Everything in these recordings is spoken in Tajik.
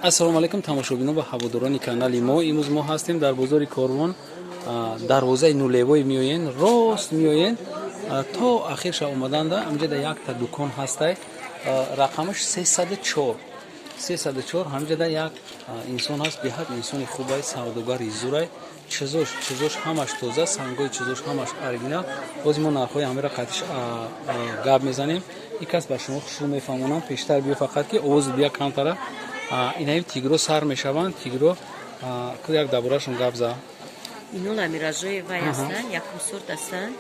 Ассалому алайкум, тамошобинон ва ҳаводорони канали мо. Имрӯз мо ҳастем дар бозори Корвон. Дарвозаи нулевой меоен, рост меоен то ахирша омаданда, ҳамҷода якта дукон ҳастай, рақамаш 304, 304. Ҳамҷода як инсон ҳаст, беҳад инсони хубай, савдогари зурай. Чизош ҳамаш тоза, сангои чизош ҳамаш оригинал. Бози мо нархҳои ҳамеро қатиш гап мезанем. Ин кас ба шумо хушрӯ мефаҳмонам. Пештар биё, фақат ки овози бия камтара. Инаи тигро сар мешаванд, тигро як даборашон гап за. Ино ламиражои вай ҳастанд, якум сорт ҳастанд,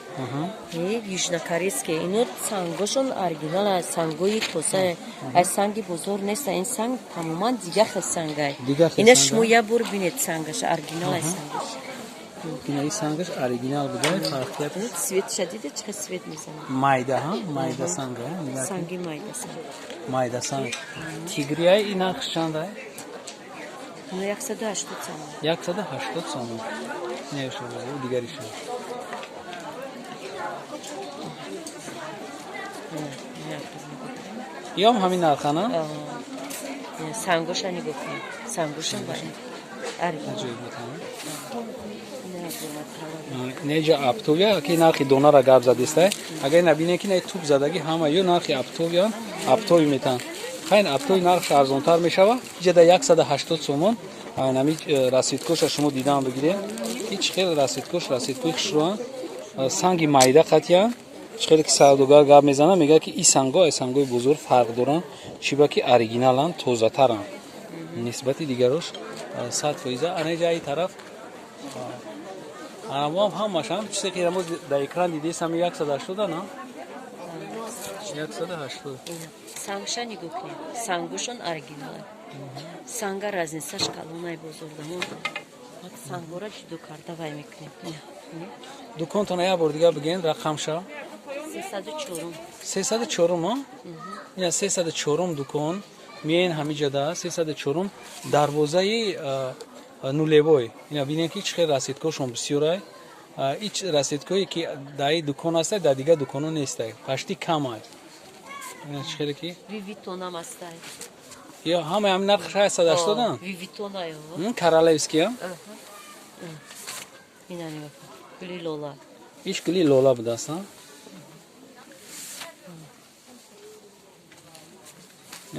южнокорейские. Ино сангошон оригинал, сангои тоза, аз санги бозор нест. Ин санг тамоман дигар хел сангай. Ина шумо як бор бинед, сангаш оригинал ай, сангаш. Инаи сангаш оригинал буда, фарқият. Цветша диде, чӣ хел цвет мезанад. Майда, ҳа, майда санга. Санги майда санг. Майда санг тигрияй. И нархш чандай? Ино 180 сомон. 180 сомон. Дигариша ём ҳамин нархана. Сангоша нигоҳ кунед, сангоша. Неҷа оптовия ки нархи донара гап задистай. Агар набинем, ки туп задагӣ ҳама ё нархи оптовия, оптови метан. Хайн, оптови нархш арзонтар мешава. Иҷада 180 сомон. Нами расцветкоша шумо дидан бигирем, ҳеч хел расцветкош, расцветкои хушрӯан, санги майда қатиян. Чӣ хеле ки савдогар гап мезанад, мегӯяд, ки и санго ай сангои бузург фарқ доранд, чиба ки оригиналанд, тозатаранд нисбати дигарош 100%. Анаҷа и тараф анамоам ҳамашам чизе ки мо дар экран дидесам, 180, на 180. Сангша нигоҳ кунед, сангошон оригинал, санга разницаш калонай. Бозордамо сангора ҷудо карда вай мекунем. Дуконтона як бор дигар бигӯен рақамша. 304-ум. 304-ум, ина 304-ум дукон. Миен ҳамиҷада 304-ум, дарвозаи нулевой. Ина бинем, ки чӣ хел расцветкошон бисёрай. Ич расцветкое ки дар и дукон ҳастай, дар дигар дуконҳо нестай, пашти камай. Ина чӣ хеле ки Вивитонам ҳастай. Ё ҳамаи ҳамин нарх 680? Вивитонаю. Королевский. Ина нигоҳ, гули лола. Иш гули лола будааст.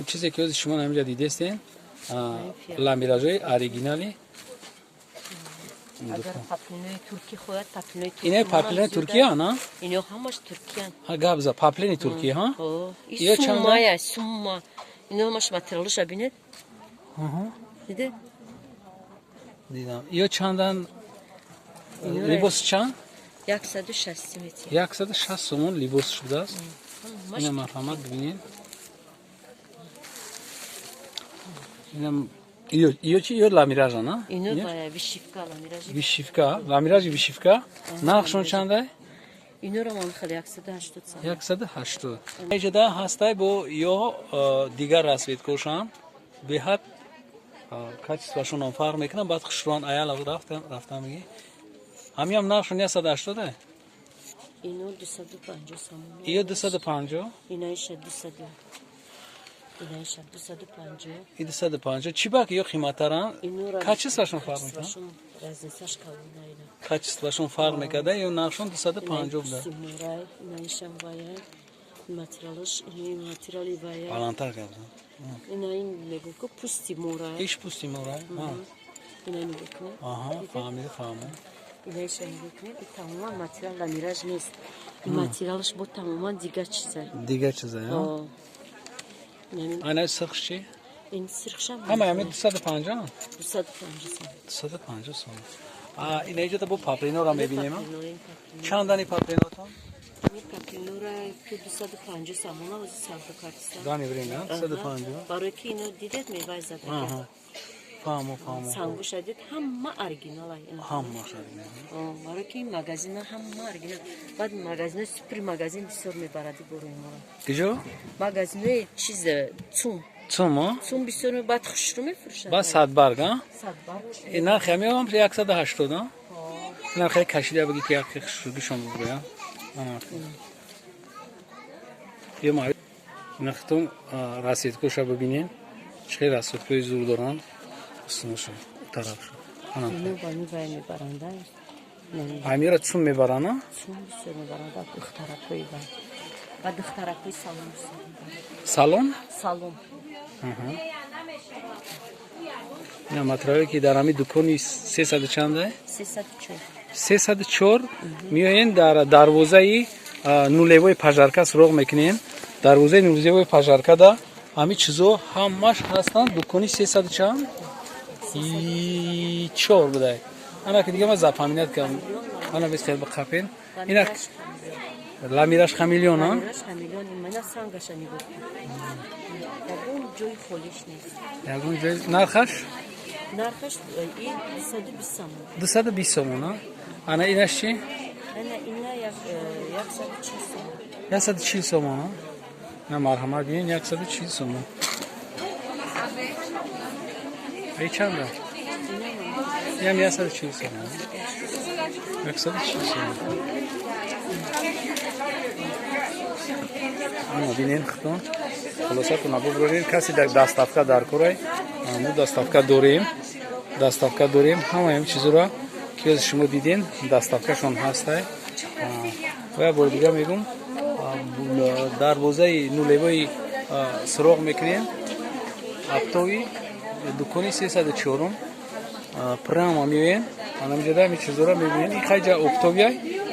Чизе ки ҳозир шумо ҳаминҷа дидестен, ламиражои оригинали. Агар паплинои туркӣ хоҳад, паплинои туркӣ. Инаи паплинои туркия, на? Ино ҳамаш туркиян. Ҳа, гап за паплини туркия, ҳа. Суммая, сумма. Ино ҳамаш материалоша бинед. Диде? Дидам. Ё чандан? Либос чанд? 160 метр. 160 сомон либос шудааст. Ина марҳамат, бибинед. Ё чи, ё ламиража, на? Ино вышивка, ламиражи. Вышивка, ламиражи вышивка. Нархшон чандай? Инора ман хеле 180 сом. 180. Иҷода ҳастай бо ё дигар расцветкошам, беҳад качествошонам фарқ мекунад, баъд хушрӯан. Аяла рафтам, рафтам, меги, ҳамиам нархшон 180? Ино 250 сомон. Иё 250. Инаиша 200, инаиша 250. И 250. Чӣ бак ё қиматтаранд? Качествошон фарқ мекунад? Разницаш калона ина. Качествошон фарқ мекарда, ё нархшон 250 буда. Симурай, инаишам ваяй, материалаш, ини материали ваяй. Баландтар гап зан. Ина ин мегӯ ку пусти мурай. Иш пусти мурай. Ина нигоҳ кунед. Аҳа, фаҳмида, фаҳмид. Инаиша нигоҳ кунед, тамоман материал ламираж нест. Материалаш бо тамоман дигар чиза. Дигар чиза, ана сирхш чи? Ин сирхшам. Ҳама ҳами 250? 250 сом. 250 сом. Инаиҷода бо паплинора мебинем. Чандани паплинотон? Паплинора 250 сомона ози савдо кардиста. Дани время 250. Барои ки ино дидед, мевай зада. Фаҳмо, фаҳмо. Сангуша дид, ҳама оригинал. Ҳамаш оригинал. Барои ки магазина ҳама оригинал. Баъд магазинои супер магазин бисёр мебаради борои моро. Киҷо? Магазинои чиз, ЦУМ. ЦУМ? ЦУМ бисёр, баъд хушрӯ мефурӯшад. Баъд садбарг, а? Садбарг. Нархи ҳамиам 180, а? Нархи кашида баги, ки як хушрӯгишон бигӯя. Ё нархтон расцветкоша бибинем. Чӣ хел расходкаи зур доранд. Устуноша тараф. Ино ба ми вай мебаранда. Амира чун мебаранд? Чун бисёр мебаранда, духтаракои вай. Ба духтаракои салон бисёр мебаранд. Салон? Салон. Ина материале, ки дар ҳамин дукони сесаду чанда? 304. 304 меоен, дар дарвозаи нулевой пожарка суроғ мекунем. Дарвозаи нулевой пожаркада ҳамин чизо ҳамаш ҳастанд. Дукони сесаду чанд? Чор будай. Ана ки дига ман запоминать кардам. Ана бес хел бақапен. Ина ламираш хамелеон, а? Ламираш хамелеон, мана сангаша нигоҳ кун. Ягон ҷои холиш нест. Ягон ҷой. Нархаш? Нархаш и 220 сомон. 220 сомон, а? Ана инаш чи? Ана ина 140 сомон. 140 сомон, а? На, марҳамат, бинед, 140 сомон. Ай, чанда? Инам 140 сомон. 140 сомон. Ана бинен худтон. Хулосатона бубуред. Касе дар доставка дар корай, мо доставка дорем. Доставка дорем. Ҳамаи ҳамин чизоро, ки ози шумо диден, доставкашон ҳастай. Ва як бори дига мегум, дарвозаи нулевои суроғ мекунем. Оптовый дукони 304-ум прямо меоем. Анамҷода ҳамин чизоро мебинем. Ин хайҷа оптовый.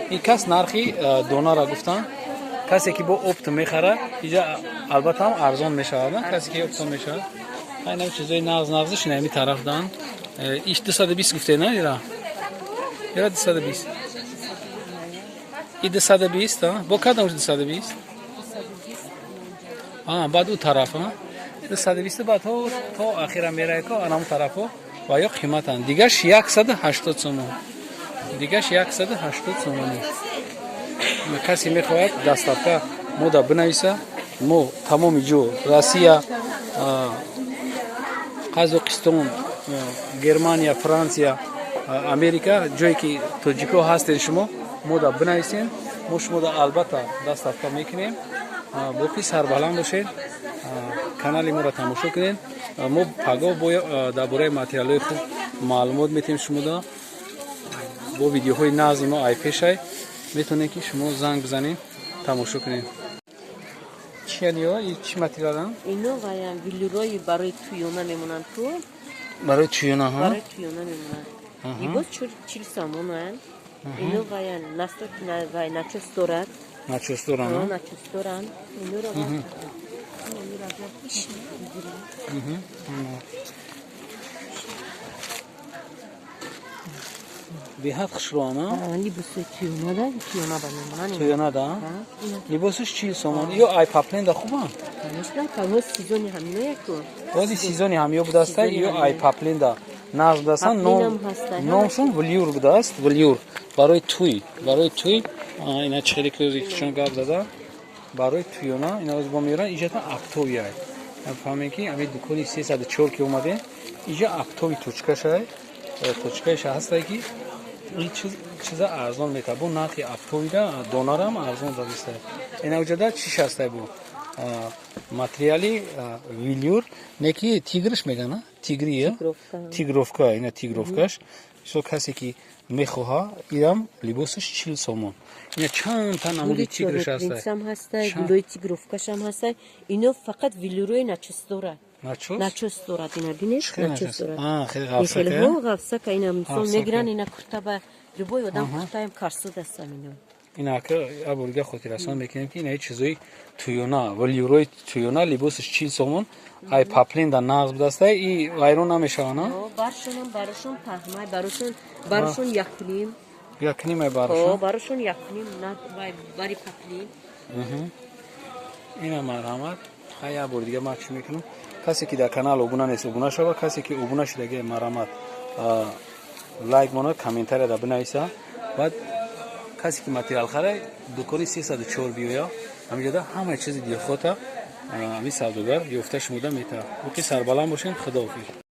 Ин кас нархи донара гуфтан. Касе ки бо опт мехарад, иҷа албатта ҳам арзон мешавад, касе ки оптом мешавад. Айнам чизои нағз нағзиш ин ҳами тараф дан. Иш 220 гуфте, на ира? Ира 220. И 220, а? Бо кадом 220? А, баъд ӯ тараф, а? 220, баъд то ахира мерай ко анам тарафо ва ё қиматанд. Дигаш 180 сомон. Дигаш 180 сомонӣ. Касе мехоҳад доставка, мо да бинависа. Мо тамоми ҷо, Россия, Қазоқистон, Германия, Франсия, Америка, ҷое ки тоҷико ҳастен, шумо мо да бинависен, мо шумо да албатта доставка мекунем. Боқӣ сарбаланд бошед, канали моро тамошо кунед. Мо пагоҳ дар бораи материалҳои хуб маълумот метиҳем шумода бо видеоҳои нағзи мо. Айпешай метавонед, ки шумо занг бизанед, тамошо кунед. Чияниё, чӣ материалан? Ино ваян велюрои барои туёна мемонанд ку. Барои туёна? Барои туёна мемонанд. Либос 40 сомонанд. Ино ваян насто вай начос дорад. Начос доранд? Начос доранд. Иноро Беҳад хушрӯана. Либоси туёнада, туёна ба мемонанд. Туёнада либосаш 40 сомон. Ё ай поплинда хубанд? Конечно, ҳоз сезони ҳаминоя ку. Ҳози сезони ҳамиё будаста. Ё ай поплинда нағз будастан. Номшон велюр будааст, велюр барои туй, барои туй. Ина чихеле ки чун гап зада, барои туёна. Ина оз бо меёран иҷата оптовый. Фаҳмем, ки ҳамин дукони 304 ки омадем, иҷа оптовый точкашай, точкаша ҳастай, ки ин чиза арзон метавад. Бо нархи оптовыйда донарам арзон задиста. Ина уҷада чиш ҳастай, бу материали велюр, не ки тигрш мегана, тигри, тигровка. Ина тигровкаш. Мисол, касе ки мехоҳа, ирам либосаш 40 сомон. Ина чандта намуди тигрш ҳастай, гулои тигровкашам ҳастай. Ино фақат велюрои начос дорад. Начос? Начос дорад, ина бинед, начос дорад. Хеле ғафсака. Ғафсака. Ина мисол мегиранд, ина курта ба любой одам куртаем карсуд астам ино. Ина ака аборга хотиррасон мекунем, ки ина чизои туёна, велюрои туёна, либосаш 40 сомон. Ай поплинда нағз будастай и вайрон намешаванд. Баршонам, барошон паҳмай, барошон якним. Якним ай барошон? Барошон якним бари поплин. Ина марҳамат. Ай, як бори дига ман чӣ мекунам: касе ки дар канал обуна нест, обуна шава. Касе ки обуна шудаги, марҳамат, лайк монад, комментарияда бинависа. Баъд касе ки материал хара, дукони 304 биёя. Ҳамиҷода ҳамаи чизи дилхота ҳамин савдогар ёфта шумода метавад. Боқи сарбаланд бошем, худоҳофиз.